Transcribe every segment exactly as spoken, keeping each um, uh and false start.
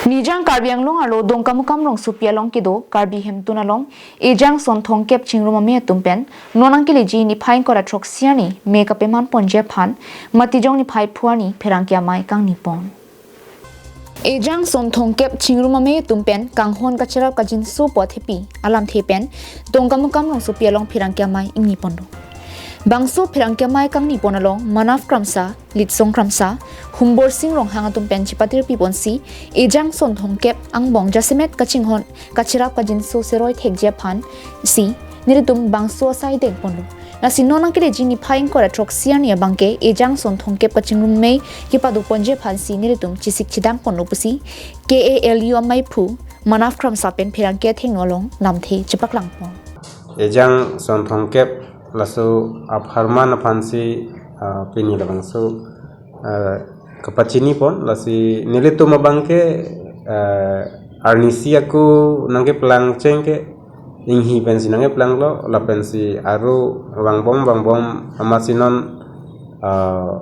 Nijang Karbi Anglong arlo Dongkamukam rongsopi along kedo Karbi Hemtun along Ejang Son Thomkep chingrum amei atum pen non angkeleji niphai ingkoi ra throksi arni mei kapeman ponji aphan Matijong niphai phu arni pherangke amei kangni pon. Ejang Son Thomkep chingrum amei atum pen kanghon kacherap kajinso pu athepi alamthe pen Dongkamukam rongsopi along pherangke amei ingni ponlo. Bangso pherangke amei kangni pon along Manav Kramsa, Litsong Kramsa, Humborsing Ronghang atum pen chepatirpi ponsi Ejang Son Thomkep angbong jasemet kachinghon kacherap kajinso seroi thekji aphansi nelitum bangso asai deng ponlo. Lasi non angkeleji niphai ingkoi ra throksi arni abangke Ejang Son Thomkep kachingrum amei kepado ponji aphansi nelitum chesik chedang ponlo pusi K A L U amei phu Manav Kramsa pen pherangke athengno along lamthe chepaklang pon. Ejang Son Thomkep laso apharman aphansi, ah, pini labangso, ah, kapachini pon, lasi nelitum abangke, ah, arnisi ako nangkeplang cheng ke inghi pensi nangkeplanglo, lapensi aro vangbom vangbom amatsi non, ah,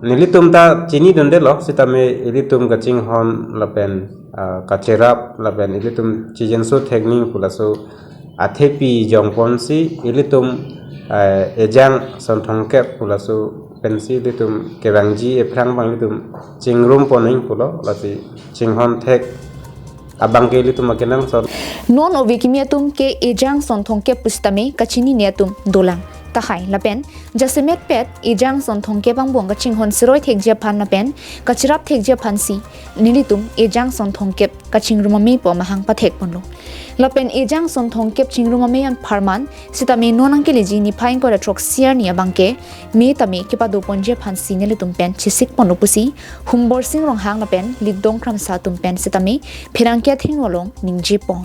nelitum ta chinidundelo, sitame ilitum kachinghon lapen, ah, kacherap lapen ilitum chijinso thekning pu laso athepi jong ponsi ilitum, ah, Ejang Son Thomkep pu laso pensi ilitum kevangji aphrang abang ilitum chingrum pon ning pulo, lasi chinghon thek abangke ilitum akenangsot. Non ove kimi atum ke Ejang Son Thomkep pusitame kachinine atum dolang. Tahai lapen jasemet pet Ejang Son Thomkep angbong kachinghon seroi thekji aphan lapen kacherap thekji aphansi nelitum Ejang Son Thomkep kachingrum amei pu amahang pathek ponlo. Lapen Ejang Son Thomkep chingrum amei apharman sitame non angkeleji niphai ingkoi ra throksi arni abangke mei tame kepado ponji aphansi nelitum pen chesik ponlo pusi Humborsing Ronghang lapen Litsong Kramsa atum pen sitame pherangke athengno along ningje pon.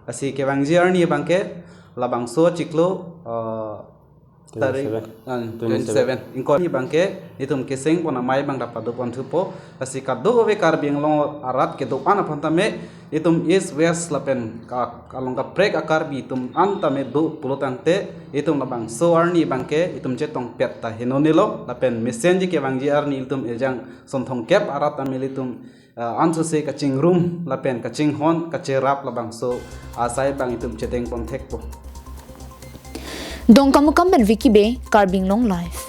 Lasi kevangji arni abangke labangso achiklo, uh, tarik, twenty-seven. Ah, twenty-seven. Ingkoi arni abangke itum keseng pon amei abang ta pado ponthupo. Lasi kadokave Karbi Anglong arat kedo-an aphan tame itum East West lapen ka-, along kaprek a-Karbi atum an tame do pulo tangte itum labangso arni abangke itum chetongpet ta henonelo, lapen mesenji kevangji arni itum Ejang Son Thomkep arat tame itum, ah, ansose kachingrum lapen kachinghon kacherap labangso asai abang itum chedeng ponthekpo. Dongkamukam pen Vicky Bey, Karbi Anglong Live.